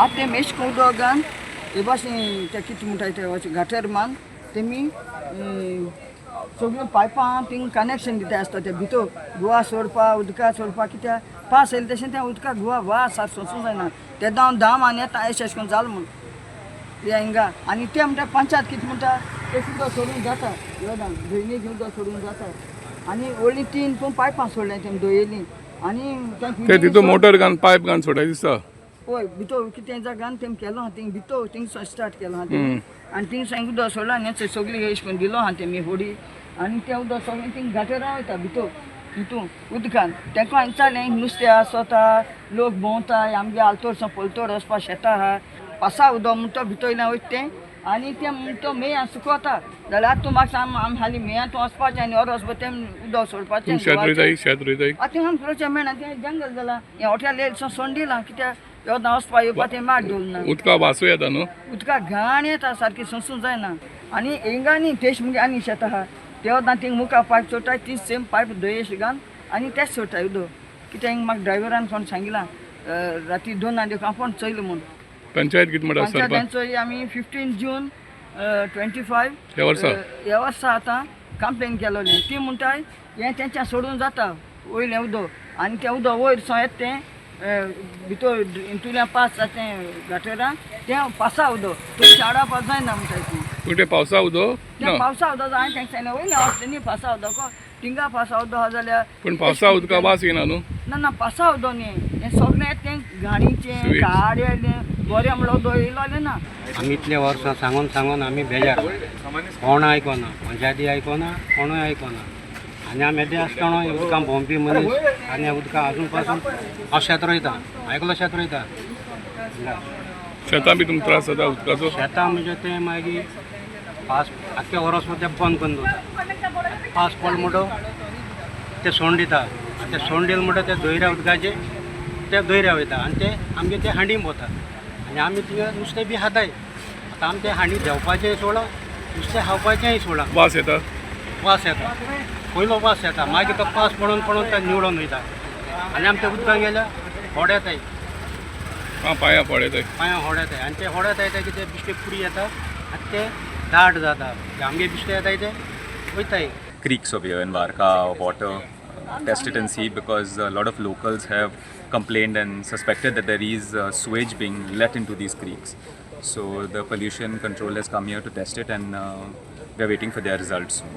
आतां ते मेश्क उदक घालून हे भाशेन ते कितें म्हणटाय ते गटर मान तेमी सगळीं पायपां थिंग कनेक्शन दिता आसता ते भितर गोवा सोडपा उदका सोडपा कित्याक पास येयले तशें तें उदका गोवा वास सारको सोंसूं जायना तेन्ना हांव 10 मान येता अशें अशें करून जालें म्हूण ते हिंगा. आनी ते म्हणटा पंचायत कितें म्हणटा ते सुद्दां सोडून जाता योदान ड्रेनेज उदक सोडून जाता आनी व्हडलीं 3 पूण पायपां सोडलें तेमी दोयेलीं आनी ते तितू मोटर घालून पायप घालून सोडाय दिसता. हय, भितर कितें जागान तेमी केलो आहा थिंग भितर थिंग स्टार्ट केलो आहा तेमी आनी थिंग सारकें उदक सोडलां आनी सगळीं अशें करून दिलो आहा तेमी होडी आनी तें उदक सगळें थिंग गटरां वयता भितर हितून उदकान. तेका हांवें विचारलें नुस्तें आसता लोक भोंवता आमगे आलतोर पलतोर वचपा शेतां आहा पासा उदक म्हणटा तो भितर वयल्यान वयता तें आनी तें म्हणटा मेया सुकता जाल्यार आतां तूं म्हाका सांग आमी हालीं मेया तूं वचपाचें आनी or वचपा तें उदक सोडपाचें. तूं शेत रोयताय? शेत रोयताय? आतां आमी रोवचें मेळना, तें जंगल जालां हें हॉटेल येयलें सोडून दिलां कित्याक येवदां वचपा येवपा तें माड दवरना. उदका वासूय येता न्हू? उदका घाण येता सारकी सोंसूं जायना. आनी हिंगा न्ही तेश मुगे आनी शेतां आहा ते वदां थिंग मुखार पायप सोडटाय ती सेम पायप दयेश घालून आनी तेच सोडटाय उदक कित्याक हिंगा म्हाका ड्रायव्हरान कोण सांगिलां राती 2 देखून आपोवन चोयलें म्हूण. पंचायत कितें म्हणटा सरपंच? पंचायतीन आमी 15 जून 25 ह्या वर्सा? ह्या वर्सा आतां कंप्लेन केलोली. ती म्हणटाय हें तेंच्या सोडून जाता वयलें उदक आनी तें उदक वयर सो येता तें भितर हितूंतल्यान पास जाता तें गटरान तें पासा उदक तुमच्या आडावपाक जायना म्हणटाय ती. पूण तें पावसा उदक तें ना. पावसा उदक हांवें तेंका सांगलें वयलें वचलें न्ही पासा उदक थिंगा पासा उदक आहा जाल्यार. पूण पावसा उदका वास येना न्हू? ना ना, पासा उदक न्ही हें सगळें तें घाणीचें Sewage. काड्यालें बरें म्हणल्यार उदक येयलोलें ना. आमी इतले वर्सां सांगून सांगून आमी बेजार, कोण आयकना, पंचायती आयकना, कोणूय आयकना. आनी आमी येदे आसतना उदकां भोंवपी मनीस आनी ह्या उदकां आजून पासून हांव शेत रोयतां, आयकलो शेत रोयता. शेतां बी तुमकां त्रास जाता उदकाचो? शेतां म्हणजे तें मागीर पास आख्खे वरस तें बंद करून दवरता. पास पडलो म्हणटो ते सोंड दिता आनी ते सोंड दिले म्हणटो ते दर्या उदकाचे ते दर्या वयता आनी ते आमगे ते हांडीन भोंवता आनी आमी थिंगा नुस्तें बी खाताय. आतां आमी ते हांडी देंवपाचेंय सोडा, नुस्तें खावपाचेंय सोडा. वास येता? वास येता, पयलो वास येता, मागीर तो पास पडून पडून ते निवळोन वयता आनी आमी ते उदकान गेल्यार होड येताय. आं, पांयां फोड येताय. पांयां होड येताय आनी ते होड येताय ते कितें बिश्टे पुडी येता आनी ते दाट जाता, आमगे बिश्टे येताय ते वयताय. Creeks over here in Varca water, test it and see, because a lot of locals have complained and suspected that there is sewage being let into these creeks. So the pollution control has come here to test it, and we are waiting for their results soon.